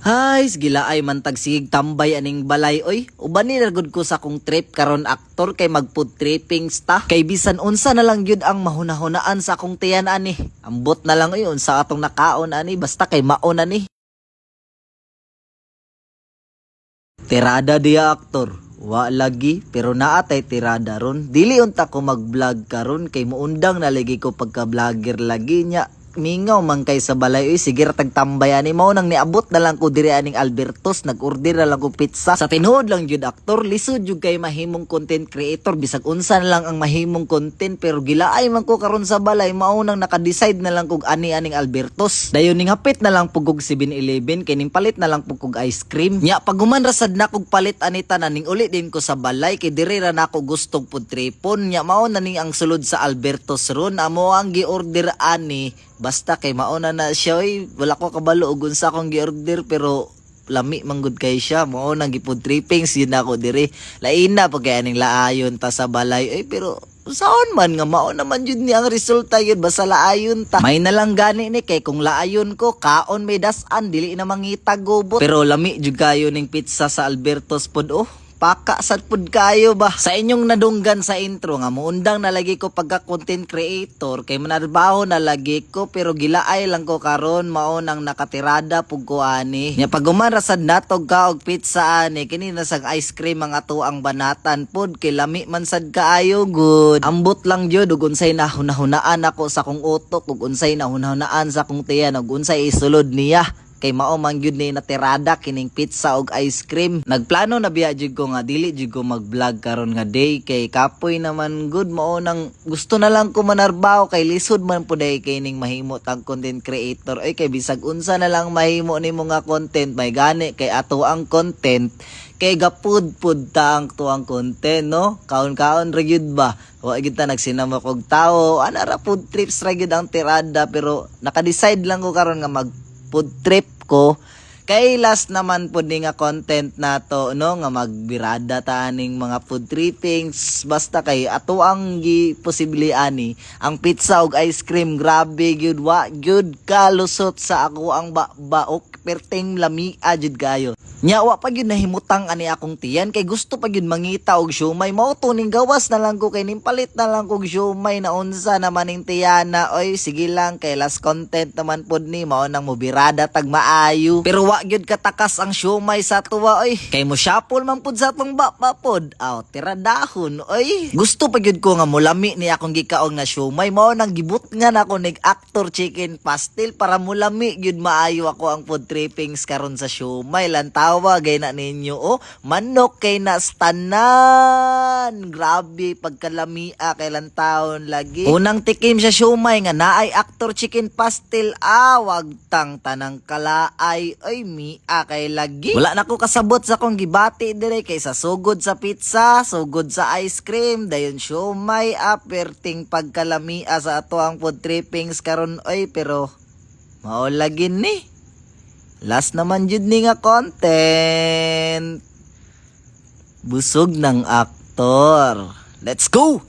Hay, gilaay man tag sigig tambay aning balay oy. Uban ni gud ko sa akong trip karon, aktor, kay mag food tripping sta. Kay bisan unsa na lang gyud ang mahunahunaan sa akong tiyan ani. Ambot na lang oy unsa atong nakaon ani, basta kay maon ani. Tirada diya, aktor. Wa lagi, pero naa tay tirada ron. Dili unta ko mag-vlog karon kay muundang na lagi ko pagka-vlogger lagi nya. Mingaw man kay sa balay oy, sige ra tagtambay ani. Mao nang niabot na lang ko diri aning Albertos, nag-order na lang ko pizza. Sa tinuod lang jud, aktor, lisod jud kay mahimong content creator, bisag unsa na lang ang mahimong content, pero gilaay man ko karon sa balay, mao nang naka-decide na lang kog ani aning Albertos. Dayon ning hapit na lang pug og 7-Eleven kay ning palit na lang pug og ice cream. Nya pag human ra sad na kog palit ani tanan, ning uli din ko sa balay kay diri ra nako gustong food tripon. Nya mao na ning ang sulod sa Albertos ron, amo ang gi-order ani, basta kay mauna na siya oy. Wala ko kabalo og unsa akong gi-order, pero lami man gud kay siya, mao nang gi-food trippings yun ako diri. Lain na pag kay aning laayon ta sa balay oy, pero saon man nga mao naman jud ni ang resulta yun, basta laayon ta. May na lang gani ni kay kung laayon ko kaon may dasan, dili na mangita gubot. Pero lami jud kayo ning pizza sa Albertos pod oh. Paka sad pud kayo ba? Sa inyong nadunggan sa intro nga muundang na lagi ko pagka content creator kay manarbaho na lagi ko, pero gilaay lang ko karon, mao nang nakatirada pug ko ani. Nya pag human ra sad natog ka og pizza ani, kini na sang ice cream ang ato ang banatan pod kay lami man sad kaayo good. Ambot lang jud ug unsay nahunahunaan ako sa akong utok ug unsay nahunahunaan sa akong tiyan ug unsay isulod niya kay mao man gyud ni natirada kining pizza og ice cream. Nagplano na biya jud ko nga dili jud ko mag-vlog karon nga day kay kapoy naman good, mao nang gusto na lang ko manarbaho kay lisod man pud ay kining mahimo tag content creator ay, kay bisag unsa na lang mahimo nimo nga content, may gani kay ato ang content kay gapud-pud ta ang tuang content, no? Kaon-kaon ra gyud ba, wa gyud ta nagsinamok og tawo ana ra, food trips ra gyud ang tirada. Pero naka-decide lang ko karon nga mag food trip ko kay last naman po ni nga content nato, no, nga magbirada ta aning mga food trippings, basta kay ato ang gi posible ani ang pizza ug ice cream. Grabe gyud, wa gyud kalusot sa ako ang baok, perting lamia jud kayo. Nya wa pa gyud nahimutang ani akong tiyan kay gusto pa gyud mangita og siomay. Mao to ning gawas na lang ko kay ning palit na lang kog siomay na unsa naman ning tiyana oy. Sige lang kay last content naman pod ni, mao nang mobirada tag maayo. Pero wa gyud katakas ang siomay sa tuwa oy, kay mo shuffle man pud sa atong baba pod. Aw, tiradahon oy. Gusto pa gyud ko nga mulami ni akong gikaon nga siomay, mao nang gibut nga nako nig actor chicken pastel para mulami gyud maayo ako ang food trippings karon sa siomay. Lantawa gay na ninyo oh, manok kay na stanan. Grabe pagkalamia kay lantawon lagi. Unang tikim sa siomay nga naay actor chicken pastel, ah, wagtang tanang kalaay oy, mia kay lagi. Wala na ko kasabot sa akong gibati dire kay sa sugod sa pizza, sugod sa ice cream, dayon siomay, ah, perting pagkalamia sa ato ang food trippings karon oy. Pero mao lagi ni. Last naman jud ni nga content. Busog ng aktor. Let's go!